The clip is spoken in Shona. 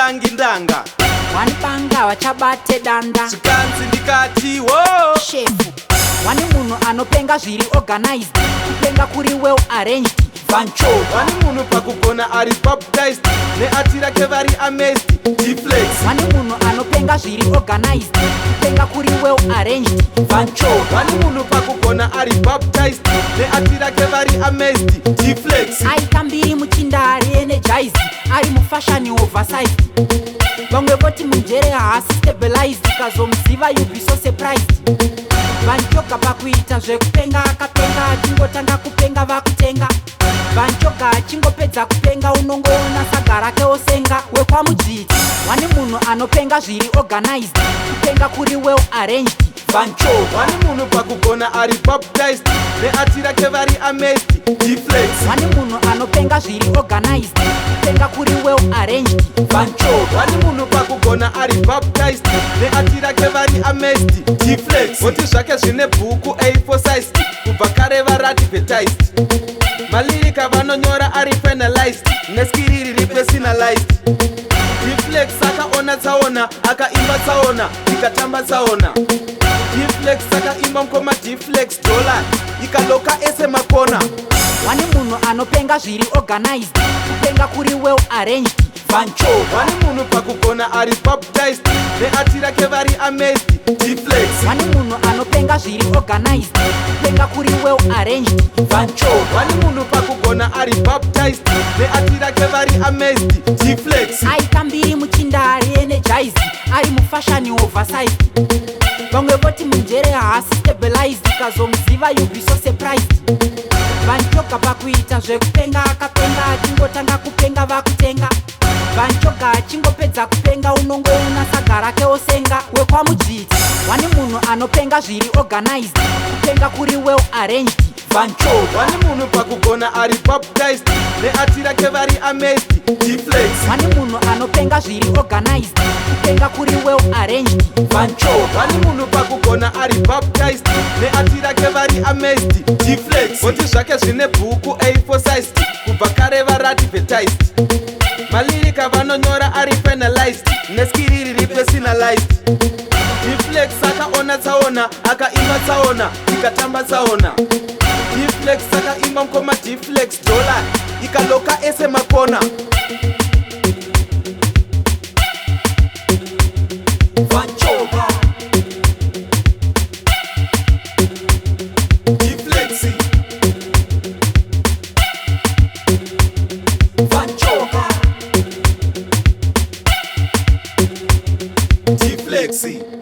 Hatitangi ndanga. One banga vachabate danda. Zvikanzi ndikati wo. Shefu wani munhu anopenga zviri organized, kupenga kuri well arranged. Van Choga. Wani munhu pakugona ari baptized, neart rake vari amazed. D-Flex. Wani munhu anopenga zviri organized, kupenga kuri well arranged. Van Choga. Wani munhu pakugona ari baptized, neart rake vari amazed. D-Flex. Aita mbiri muchinda ari energized, ari mufashion oversized. Vamwe voti munjere haasi stabilized, ukazomuziva you be so surprised. Van Choga pakuita zvekupenga akapenga, achingotanga kupenga vakutenga. Van Choga achingopedza kupenga unongoona saga rake osenga. Wekwamudzviti, wani munhu anopenga zviri organized, kupenga kuri well arranged. Van Choga. Wani munhu pakugona ari baptized, neart rake vari amazed. D-Flex. Wani munhu anopenga zviri organized, kupenga kuri well arranged. Van Choga. Wani munhu pakugona ari baptized, neart rake vari amazed. D-Flex. Voti zvake zvine bhuku A4 size, kubva kare vaadvertised. Malyrics vanonyora ari finalized, neskill riri personalized. D-Flex akaona tsaona, akaimba tsaona, tikatamba tsaona. D-Flex akaimba mukoma D-Flex, dollar ikaloka ese makona. Wani munhu anopenga zviri organized, kupenga kuri well arranged. Van Choga. Wani munhu pakugona ari baptized, neart rake vari amazed. D-Flex. Wani munhu anopenga zviri organized, kupenga kuri well arranged. Van Choga. Wani munhu pakugona ari baptized, neart rake vari amazed. D-Flex. Aita mbiri muchinda ari energized, ari mufashion oversized. Vamwe voti munjere haasi stabilized, ukazomuziva you be so surprised. Van Choga pakuita zvekupenga akapenga, achingotanga kupenga vakutenga. Van Choga achingopedza kupenga unongoona saga rake osenga. Wekwamudzviti, wani munhu anopenga zviri organized, kupenga kuri well arranged. Van Choga. Wani munhu pakugona ari baptized, neart rake vari amazed. D-Flex. Wani munhu anopenga zviri organized, kupenga kuri well arranged. Van Choga. Wani munhu pakugona ari baptized, neart rake vari amazed. D-Flex. Voti zvake zvine bhuku A4 size, kubva kare vaadvertised. Malyrics vanonyora ari finalized, neskill riri personalized. D-Flex akaona tsaona, akaimba tsaona, tikatamba tsaona. D-Flex akaimba mukoma D-Flex, dollar ikaloka ese makona. Van Choga. D-Flex. Van Choga. D-Flex.